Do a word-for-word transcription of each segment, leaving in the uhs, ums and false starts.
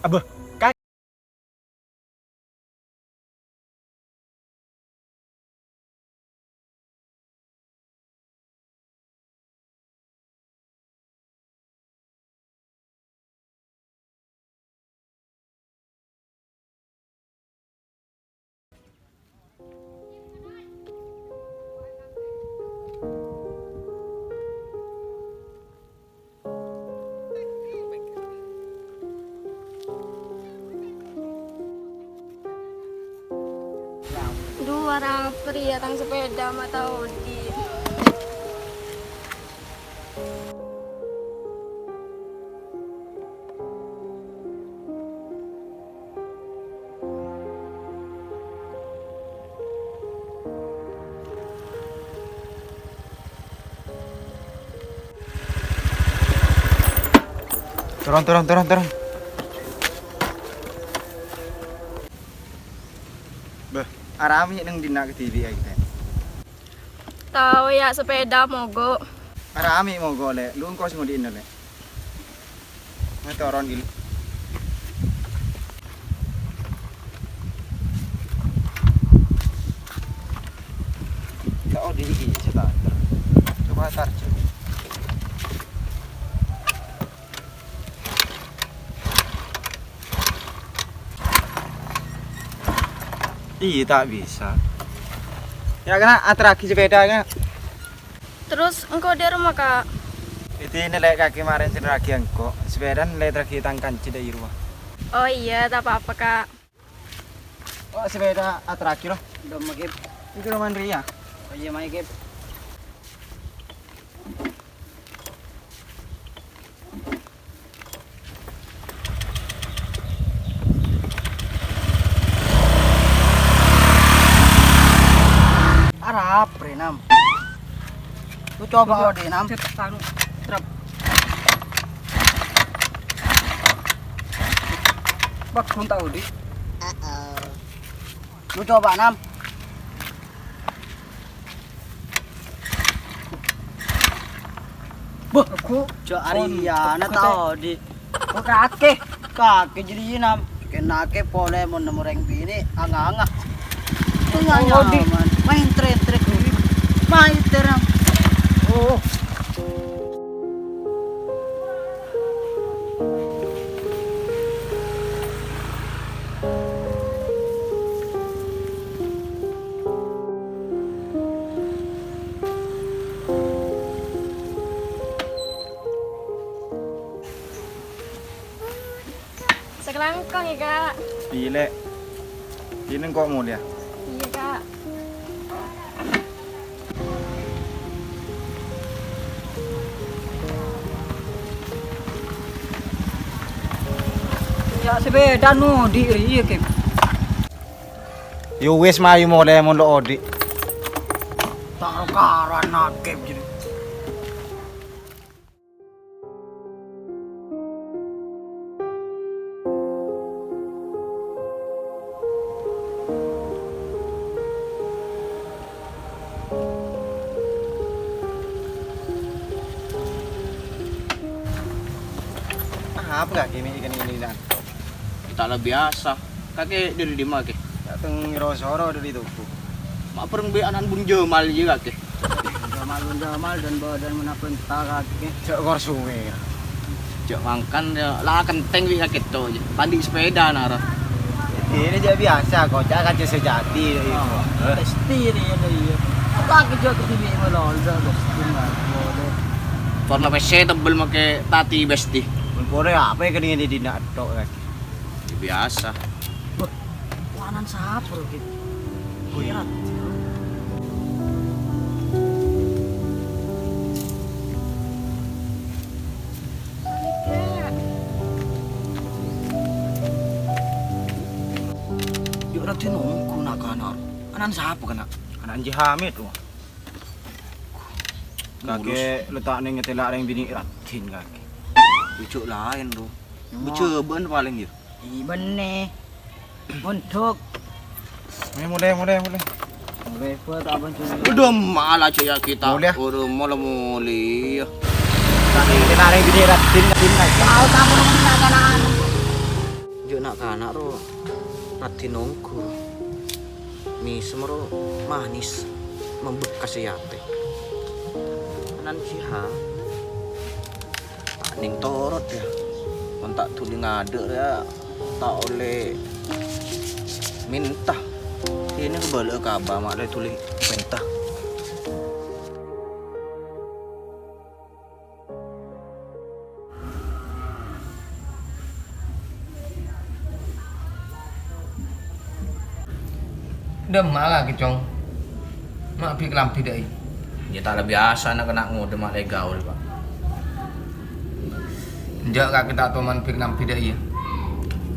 Abah, ka- Dhu, arapa rèya tang sepèda ma' ta' odi'. Turun, turun, turun, turun. Bâh, arapa mè' neng dinna' kadhibi' aè, Tè? Tao, ya, sepèda mogok. Arapa mè' mogok, Lè'. Lu engko' sè ngodi'na, Lè'. Mè' toron, Gil. Ta' odi' iki, sè ta'. Coba tar, coba. Iyâ, ta' bisa. Ya, kèna aterraghi sepèda, kèna. Terros engko' dâ' remma, Ka'? Èdinna, Lè', kakè marèn sè nerraghi engko'. Sepèdana la èterraghi tang kanca dâ' iyâ rowa. Oh iyâ, ta' pa-apa, Ka'. Oh, sepèda aterraghi, lo. Dâ' remma, Kèp? Èdinna roman rèya. Oh iyâ, mayu, Kèp. Arapa rè, Nam? Lu coba odi', Nam. Cet, anu, trep. Bagus ta' odi'. Lu coba, Nam. Bâh, aku jâ' arèya, na tao, Di'. Kok kakè? Kakè jârèya, Nam. Kèng kakè polè mon nemmo rèng binè', anga-anga. Anga-anga, Di'. Maèn trè-trè, Di'. Maèn trè, Nam. Oh. Sakalangkong ya, Kak. Iyâ, Lè'. Iyâ, engko' molèya. Iyâ, Kak. Ya, sepèda no, Di', iyâ, Kèp. Yo wis, mayu molè mon lo' odi'. Ta' ro-karowan Nakib jârèya. Apa kakè mè' ikan ini, Nan? Kita la biyasa. Kakè dâri dimma, Kè? Dâteng ro-soro dâri toko. Ma' bhâreng bi' ana'na Bun Jamal jiyâ, Kakè? Bun Jamal, Bun Jamal, dân bâdân mènapènta, Kakè. Jhâ' kor suwe. Jhâ' mangkana, la kentèng bi' kakè to, jiyâ. Pandi' sepèda, nara. Ini jhâ' biyasa, kok. Jhâ' kaca sejati, ya, itu. Oh, pasti ini, ya, iya. Apa aku jhâ' ke sini, malah, udah, udah, udah, udah. Warna pèssè tebbel, makè tati, besti. Pon pore apa ya, kene ini di nak tok, Kakè? Biyasa. Wah, ana'na sapa, Kè? Berat. Yuk, Raden, nonggu nak kana'. Ana'na sapa, kana'? Ana'na Haji Hamid, wah. Kakè letak neng ngetela' rèng binè' Raden, Kakè. Bujuk laèn, bro. Bujâbâ'ân palèng, ya. Iyâ, bânnè. Mondhuk. Ayo, molè, molè, molè. Molè, buat apa, Jun? Udah malah aja ya kita. Molè, ya. Udah molè-molè, ya. Tadi kita hari ini Raden, Raden, Raden. Tahu kamu nggak, kanan? Kana' ro raddhin ongghu, mèsem ro manis, membekas è atè. Nan jiha, ta' nèng torot, yâ. Mon ta' dhuli ngadâ', yâ, ta' ollè mènta. Kènè' kabâlâ'â ka Abah, ma' lè dhuli mènta. Dâ'emma kakè, Cong? Ma' bi' kalambhi dâ'i. Yâ, ta' la biyasa na'-kana' ngodâ ma' lè gaul, Pa'. Enjâ' kakè ta' toman bi' kalambhi dâ'i, yâ?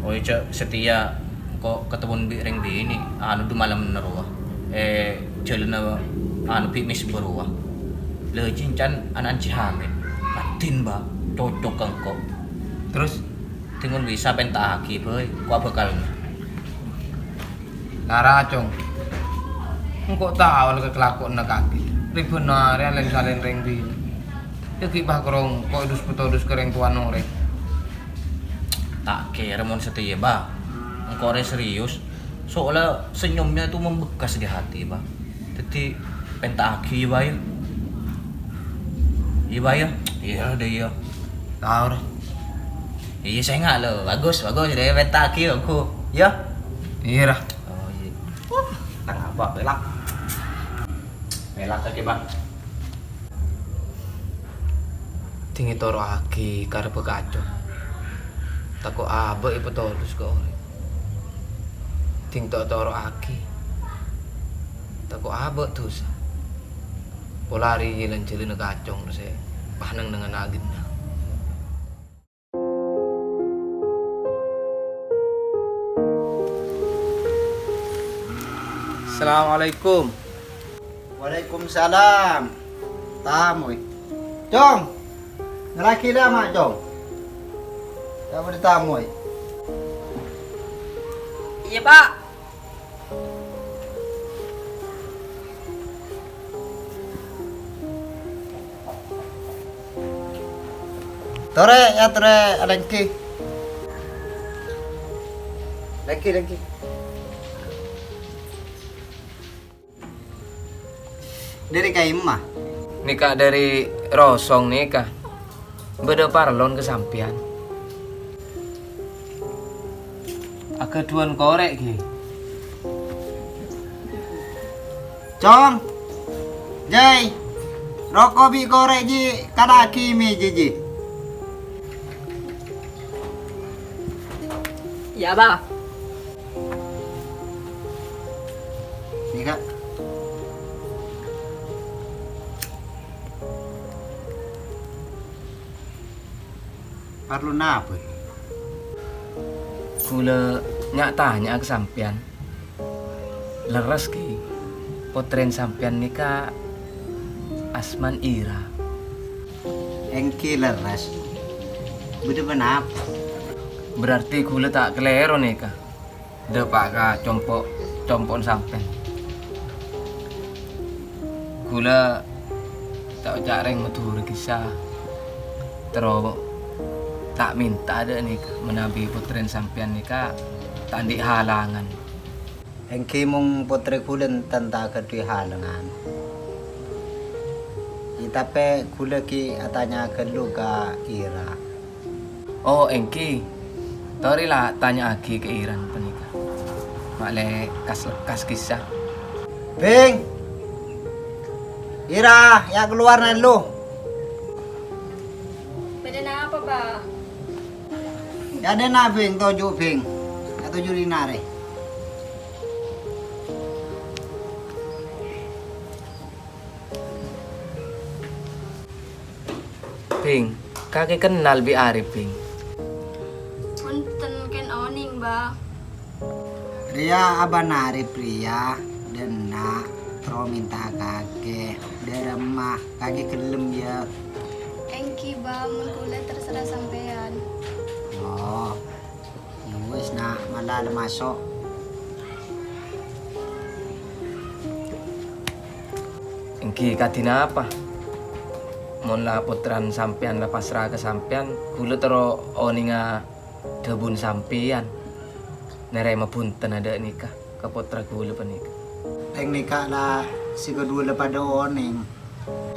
Oh, iyâ, Cè', satèya engko' katemmo bi' rèng binè', anu, du malem rowa. È jhâlânna, anu, bi' Misbah rowa. La, jhân can ana'na Cè' Hamid. Raddhin, Ba, cocok ka engko'. Terros? Dingghun bisa pènta'aghi, bhâi, ko' abhâkalna. Lara, Cong. Engko' tao la kalakowanna kakè. Rèbân arè lèn-salèn rèng binè'. Yâ ghi' pas korong ko' dus-patodus ka rèng towana orèng. Ta' kèra mon satèya, Ba. Engko' rè serius. Soalnya senyumnya itu membekas di hati, Ba. Dhâddhi, pènta'aghi, yâ, Ba, yâ. Iyâ, Ba, yâ. Iyâ, dâ, iyâ. Tao, ra. Iyâ, sènga', lo. Bagus, bagus. Dâ, pènta'aghi, bagus. Yâ? Iyâ, ra. Oh, iyâ. Wah, tang apa, pèlak. Pèlak kakè, Ba. Ding ètoro'aghi karebbhâ kacong. Tako' abâ' èpatodus ka orèng. Ding ta' ètoro'aghi. Tako' abâ' dhusa. Pola rèya lan jhâlânna kacong sè paneng-nengngan aghâna. Assalamualaikum. Waalaikumsalam. Tamoy. Cong. Ngalakè la, Ma', Cong. Ya, bâdâ tamoy. Iyâ, Pa'. Torè, yâ, torè, alèngghi. Alèngghi, alèngghi. Dâri ka'imma? Nèka dâri Rosong nèka. Bâdâ parlon ka sampèyan. Aghâdhuwân korè', ghi. Cong, Jay, roko' bi' korè' jiyâ, kadâghi mè' jiyâ. Iyâ, Bah. Nèka. Parlo napa? Kaulâ nya'-tanya'a ka sampèyan. Lerres, Ki, pottrèna sampèyan nèka asmana Ira. Èngghi lerres. Bâdâ ponapa? Berarti kaulâ ta' kalèro nèka. Dâpa' ka compo', compo'na sampèyan. Kaulâ ta' oca' rèng Madhurâ kissa, terro ta' mènta dâ' nèka, manabi pottrèna sampèyan nèka ta' andi' halangan. Èngghi mon pottrè kaulâ enten ta' ghâdhuwi halangan. Yâ, tapè kaulâ ghi' atanya ghâllu ka Ira. Oh, èngghi. Torè la tanya'aghi ka Ira panèka. Ma'lè kas-lekkas kissa. Bhing! Ira, yâ' kalowar nallo. Bâdâ napa, Bah? Yâ' dâna, Bhing, toju', Bhing. Yâ' toju' dinarè. Bhing, kakè kennal bi' Arif, Bhing? Bhunten, kèng onèng, Bah. Rèya abâ'na Arif rèya, dâ' enna', terro mènta kakè, dâ' remma, kakè ghellem, yâ. Èngghi, Bah, mon kaulâ terserah sampèyan. Oh. Yâ wis, Na', mala la maso'. Èngghi kadhi napa? Mon la pottrana sampèyan la pasra ka sampèyan, kaulâ terro onènga dhâbuna sampèyan. Narèma bhunten adâ' nèka ka pottra kaulâ panèka. Rèng nèka la sè kaduwâ la padâ onèng,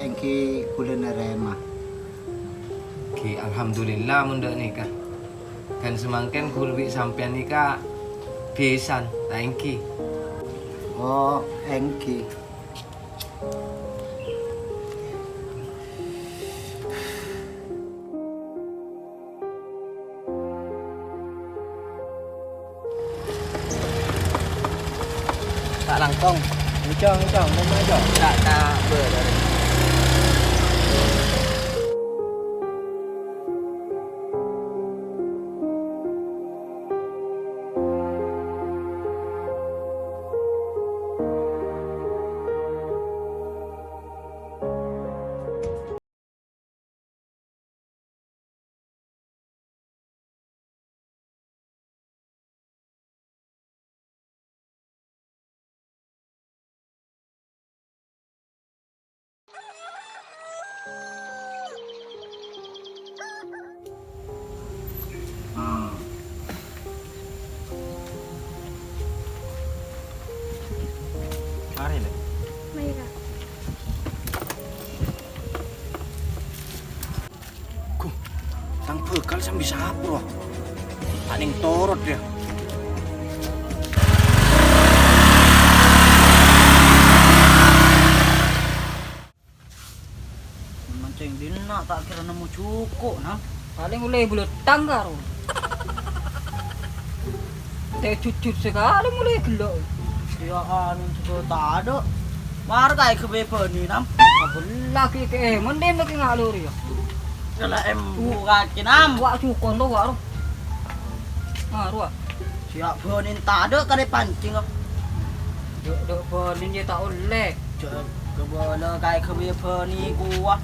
èngghi kaulâ narèma. Ghi, alhamdulillah mon dâ' nèka. Ghân samangkèn kaulâ bi' sampèyan nèka bhisan, ta' èngghi? Oh, èngghi. Ta' langkong. Ngècong, ngècong, ngècong, ngècong. Ta', ta' bârâ. Mari, Lè'. Mari, Kak. Gu, tang bhâkal sambi sapa, rowa? Paling torot, yâ. Mancèng dinna' ta' kèra nemmo jhuko', Nam. Palèng ollè bulâ tang karo. Tè jujur sakalè molaè ghellu'. Iyâ, anu, jhuko' tadâ'. Mara kaè ghâbây bâni, Nam. Abellâ ghi' kèmon dèn lagi ngalor, yâ. Kala em Bu. Bukake, Nam. Wa' jhuko' to, wa' ro. Mara, wa'. Siya' bânin tadâ' karè pancèng, a. Dâ', dâ' bânin ya ta' ollè. Jhâ' kabâlâ kaè ghâbây bâni kowa.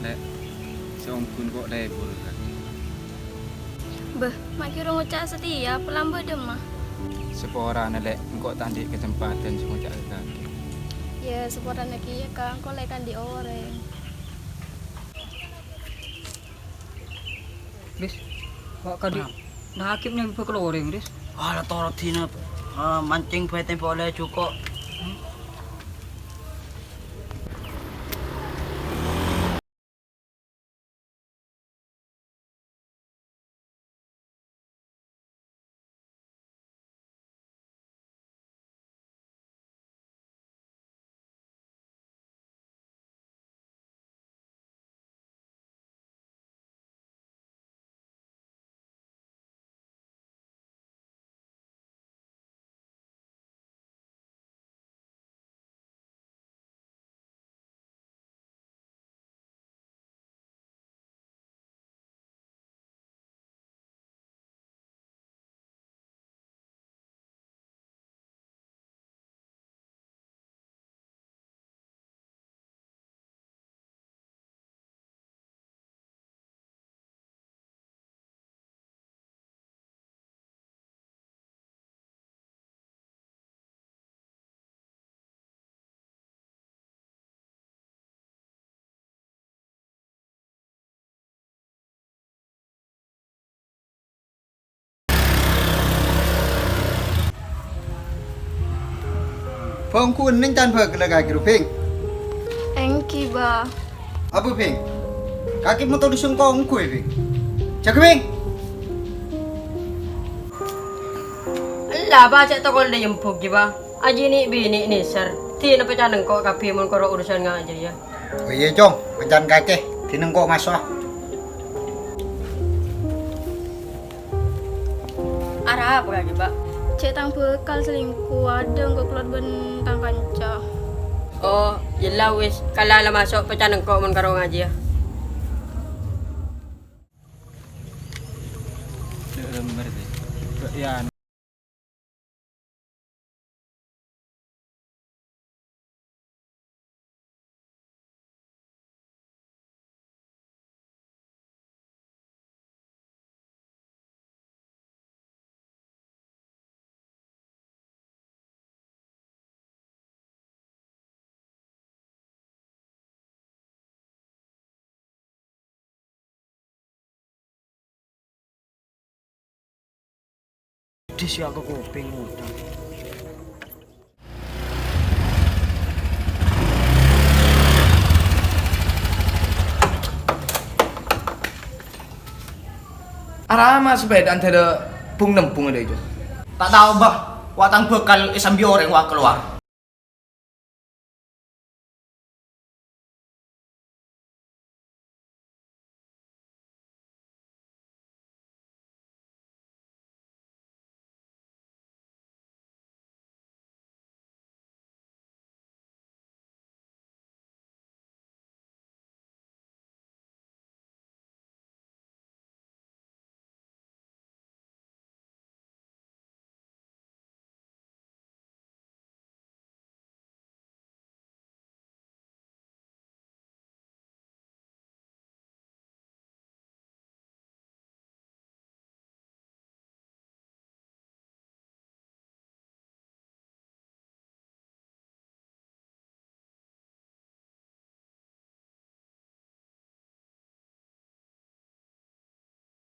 Lè', sè ongghun ko' lebur, Kak. Bâh, ma' kèra ngoca' satèya, palambâ' dâmma. Saporana, Lè', engko' ta' andi' kasempadhân sè ngoca' ka kakè. Yâ, saporana kèya, Kak, engko' lè' ta' andi' orèng. Ris, wa' kadi' Nah. Nakib nyambi bâkal orèng, Ris. Ala toro' dina, eh, mancèng bhâi tempo ollè jhuko'. Bâ' ongghu ennèng can bhâkalla kakè ro, Bhing? Èngghi, Bâ. Apa, Bhing? Kakè motor sengko' ongghu, yâ, Bhing? Jâgâ, Bhing! La, apa cè' tokol dâ' embhuk, ghi, Bâ? Ajhi nè'-binè' nèsèr. Dinah pècana engko' kabbhi mon karo urusan ngajhi, yâ. Oh iyâ, Cong. Pècana kakè. Dinah engko' maso'a. Arapa kakè, Bâ? Cè' tang bhâkal selingkuh, adâ' engko' kalowar bân tang kanca. Oh, iyâ la wis. Kala la maso' pècana engko' mon karo ngajhi, yâ. Pedes ya ke kuping udah. Arapa sepèdhâna dâlâ bung-nembung dâ' iyâ. Ta' tao, Bâ. Wa' tang bhâkal èsambi orèng wa' kalowar.